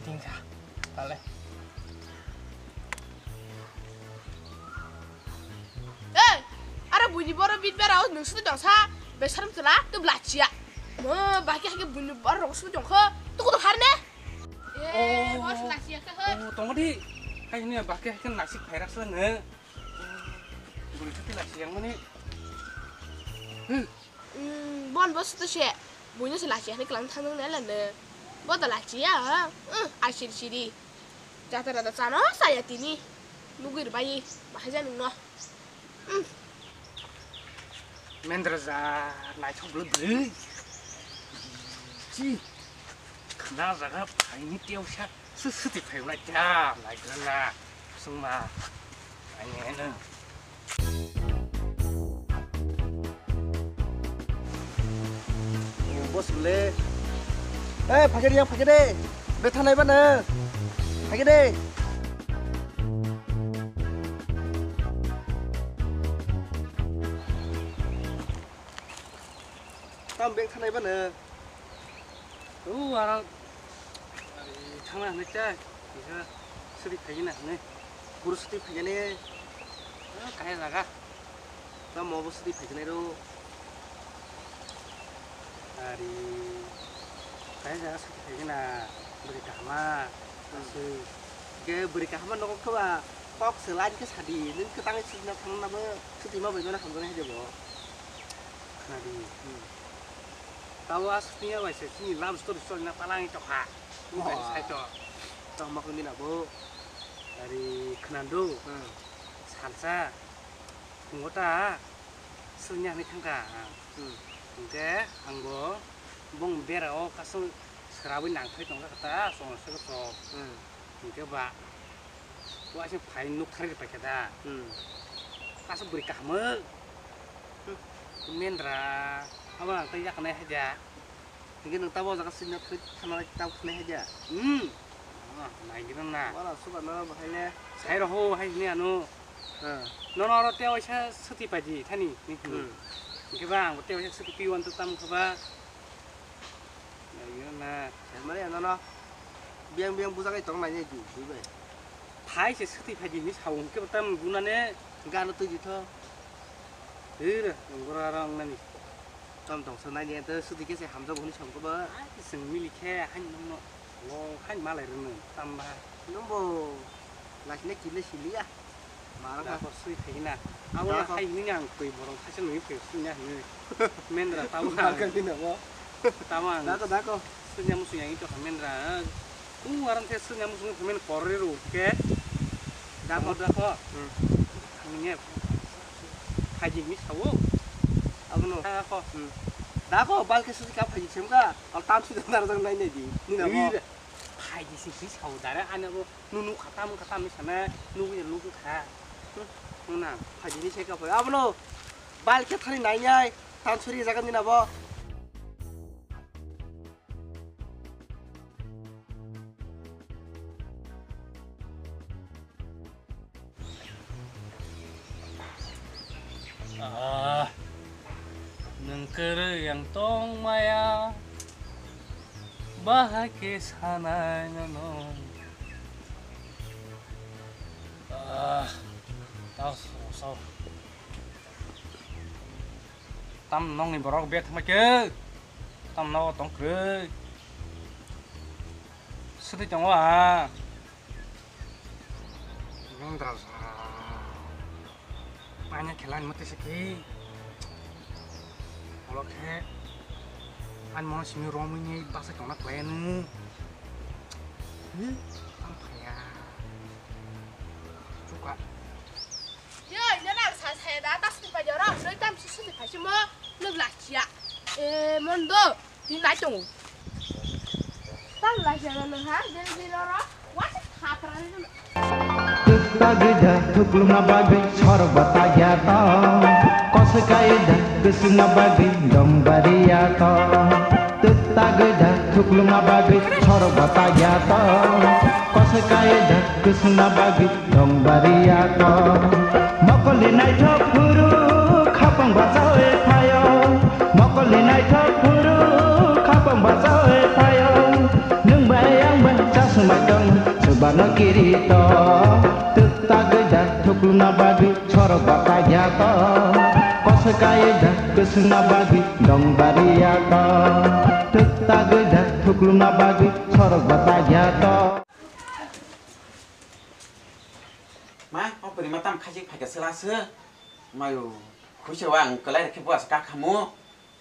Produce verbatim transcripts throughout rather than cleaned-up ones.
Tingkha. Tale. Ei, aro buini boro bit bera o nung sudi dongsa, besaram tela, tu belachiya. Mo, baki hake buini boro rok sudi dongkho, tu kudu harne? Eh, Oh. Bos lachiya khe hoi. Oh, tongodi. Hai ni baki hake nasik phairak sene. Buri sudi lachiya mani. Hmm. Hmm, bon bos tu se. Buino se lachiya ni kelang thang nang nela ne. Bo da lachiya, ha? Hmm, asiri siri. Jatara da chano saya tini. Nugir bai, bahai ja nungno. Hmm. Mendra ja naithok bwlwi bwlwi. Chi. Khna jaga phaini teusa. Su-, suti phaiwlai kha, lai gra na, sungma, ani eno. Boss le. Eh, phage de, phage de. Betha nai ba na. Phage de. Tam beng thanai ba na. O, aro, ai, thangna hwnwi tei, kisa suri phaigwna hwnwi. Buru suri phaigani, o, kahai jaga. Tamo bo suri phaignai rw. Ari, kahai jaga suri phaigwna, bwrwi kahama, Hmm. aswk. Ge bwrwi kahama nogo khe ba, kok se line khe sadi, nwng kwtangwi suri na thangna bo, suri ma bai mano hamjaknai hai de bo. Khna di. Hmm. Tabo aswk twiya bai se chini love story choli na palangwi tokha. Ni bai Oh. sai to. Tamo khwni na bo. Ari khna do. Hmm. Salsa. Phungo ta. Swrwngya hwnwi thangkha. Hmm. Hwnkhe ang bo bong bera o kasu swrabwi nangkhai tongkha kata song se sok. Hmm. Hwnkhe ba. Waisa phai nuk thari paikha da. Hmm. Kasu bwrwi kaham. Hmm. Mendra. Abo ang tei yakanai haja. Hingke nwng tabo jaga sinna thwi thana tabo thwnai haja. Hmm. Ah, nai gina na. Wala suka na bahai le. Sai roho hai ni anu. Hmm. Nono aro te waisa suti paji thani. Hmm. Hingke ba ang te waisa suti piwan to tam khaba. Nai gina na. Mane nono. Biang biang bujagai tong nai di, di bai. Phai se swtwi phai di hinwi sao hwnkhe bo tam gunane. Gano twi di tho. Hira, ang bora rang nani. Tam tong sa nai ni to swtwi khe se hamjak hwnwi song ko ba. Ai, chwng mili khe, hain nongno. Lo, hain malai rwno, tam ba. Nungbo, lasina kile siliya. Marang Da ka. Ko sui thai na. Abo Da na ko. Hai ni ang koi borok khaisa nui koi sui na hini. Mendra tabo Marang ka. Ni na mo. Tabo ang. Da ko, da ko. Sui na musu yang itu ka mendra. Ku warang te sui na musu ka men korre ru ke. Da ko, da ko. Hmm. Ang ni. Hai ji mi sawo. Abo no. Da ko. Hmm. Da ko, bal ke sui ka hai ji sem ka. Al tam sui da dar jang nai nai di. Ni na mo. Ui da. Hai ji si mi sawo dara ana bo. Nunu khatam khatam ni sana nugui nugui kha. Hmm, nuna. Phajini se ka phai. Abono bal khe thani nai nai. Tan suri jaga ni nabo. Ah, nwng kwrwi yang tong maya, bahai khe sanai nono. Ah, tao so, so. Tam nongni borok bethma khe, tam nogo tong kwrwi. Swtwi tongo ha. Nung dal sa. Paina khela ni mate se ki. Olo khe. An mo simi romwi ni basa tongna khlai nu. Hi, ang phaya. Chuka. Yo, ina na sa sa da, tas ni pa jora, so tam si su ni pa si mo, lo la chia. E, mondo. Twi nai tongo. Tam lai se no nung ha, jil jil oro. What is happening? Tutta gida thukluma bagwi sorba tagya to. Koskai da kusuna bagwi dombariya to. Tutta gida thukluma bagwi sorba tagya to. Koskai da kusuna bagwi Dong bariya to, mokol ni naithok phuru khapang bachawi phaio, mokol ni naithok phuru khapang bachawi phaio, nwng bai ang bai chasma Nokirito, twtagwi da thukluna bagwi sorok bata yato. Koswkai da kwswngna bagwi dong bari yato. Twtagwi da thukluna bagwi sorok bata yato. Ma, o bwrwi ma tam khaijik phaikha sela se. Mayo, khuisa wa ang kwlai rikhe bo asa kakhamu.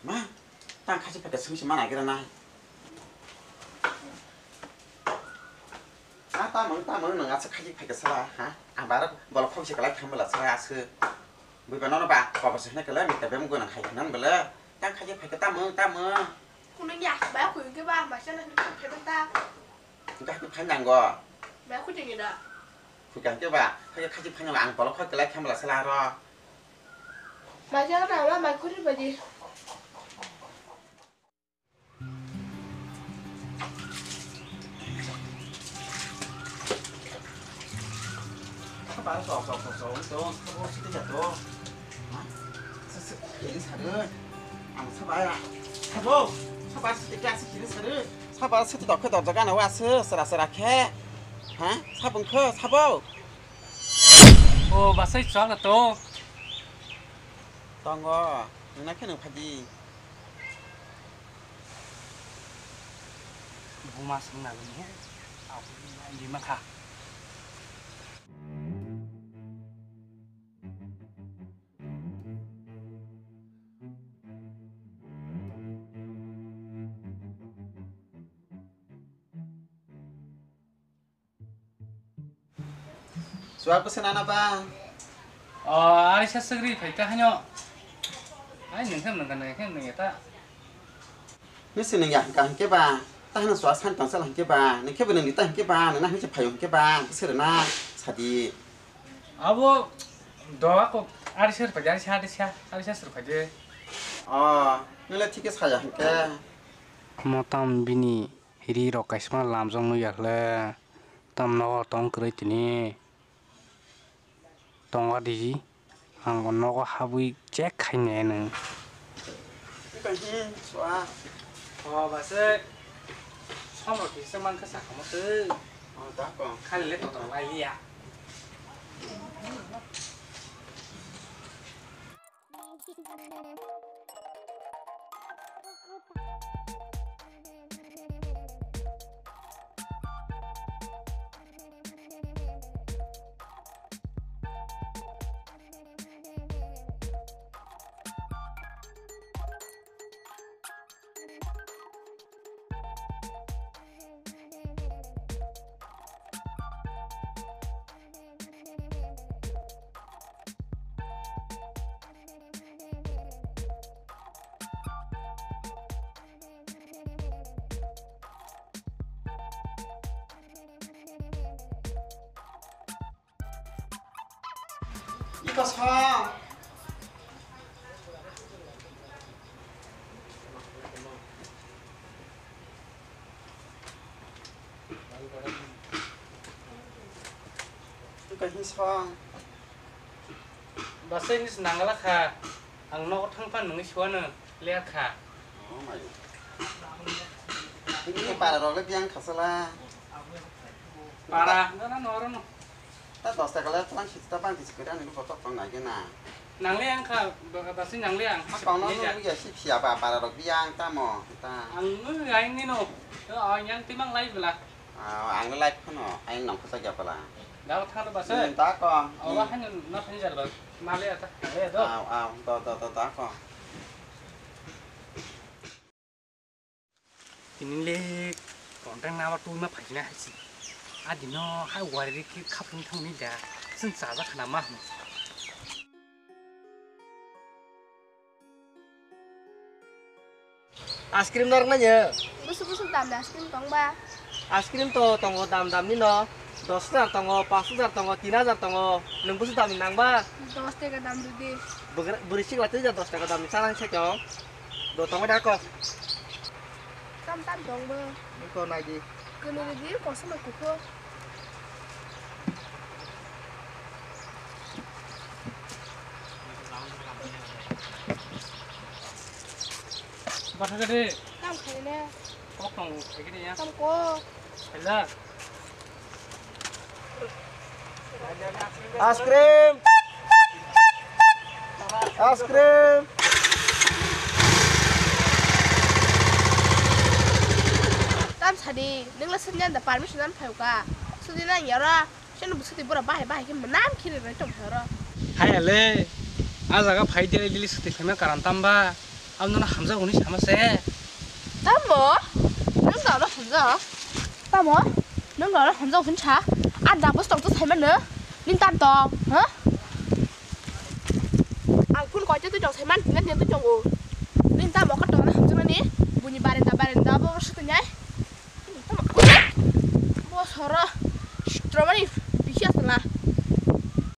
Ma, tang khachi phaikha swngsi mana gira nai. A tamung tamung nang asa khachi phaikha sala ha. Ang bar bolok khokse kwlai thang bela sala asu. Buiba nono ba kobo se hne kwlai mikta bem guna khai nan bela. Tang khachi phaikha tamung tamung. Kunung ya, ba kuyu ke ba, ma sana hne khok khebenta. Gah tu phan nang go. Ba kuting ida. Khuikan ke ba, khachi phan nang ang bolok khok kwlai thang bela sala ro. Majak na ma mai kuri baji. Sabar sok sok sok sok to, sabo siti jato. Ha? Sese, ini sare. Ang sabar ya. Sabo, sabar siti kya siti ini sare. Sabar siti dokhe dorja gana wa se, sera sera khe. Ha? Sabung khe, sabo. O, basai chwla to. Tongo, nungna khe nung phadi. Buma swngna lwmwi, di makha. Suar bwswk nana ba? O, ari sa sagri phai ta hanyo. Ai, nung khe nung kana khe nung eta. Nisi nung ya hangka hangke ba? Ta hano suar san tang sal hangke ba? Nung khe bo nung ta hangke ba? Nung na hangke phayo hangke ba? Bwswk rwna sadi. Abo doa ko ari sa phai, ari sa, ari sa, ari sa phai de. O, nung le thik khe saya hangke. Motam bini. Ri rok kaisa ma lamjak nukya khle, tam nogo tong kwrwi tini. Tongma di, ang o nogo habwi check khainai nwng. Kahi swa. O ba se, som rok kisa mankha sakamo twi. O da ko. Khali le totok lai liya. Iko song. Iko hi song. Basai ni se nangala kha. Ang nogo thang phan nungwi suano ler kha. Oh, mayo. Ini para rok le biang khasala. Para, no, no, no, no. Ta dos taka le tlang sita bang kisi kere ani botok tong nai gena. Nang le ang kha, ba-, basi nang le ang. Tong no nung ya si phia ba para rok biang tamo ta. Ang nung ai ni no. To ang yang timang lai bela. Ah, ang lai phano, ang nang khusa gya pala. Da thang ba se. Hmm, ta ko. Aw, hmm. Ba han na thang jar ba. Ma le ta. Eh, do. Aw, aw, do, do, do, ta ko. Tini le contact number twi ma phaina hai si. Adi no hai wari ri ki khapung thang ni da. Sing sa ja khana ma. Ice cream narwknai nw? Bwswk bwswk dam ni ice cream tong ba? Ice cream to tongo dam dam ni no. Dos hajar tongo, panch hajar tongo, tin hajar tongo. Nwng bwswk dam ni nang ba? Dos taka dam rw di. Bwrwi sikla tei dos taka dam ni chana hai se tong. Do tongo da ko. Tam tam tong bo. Ko nai di. Kunu di di kosom kuko. Batha gede. Tam khaile. Kok tong khaigini ya. Tam ko. Khaila. Ice cream. Ice cream. Tam sadi, nungla sanya da permission an phayo ka. Sudi na yara, seno busuti bura bahai bahai ke menam kiri rai tong horo. Hai ale, a jaga phai dili dili suti phaima karan tamba. Ang nono hamjak hwnwi sama se. Tamo? Nwng nono hamjak? Tamo? Nwng nono hamjak hwn sa? A double stock to saimano? Nin tam tong, ha? Ang phone koite twi tong saiman, tina tina twi tongo. Nin tamo ka tongna hamjaknani? Buini barenda barenda bo sutwi nai. Tamo? Bo soro. Stromani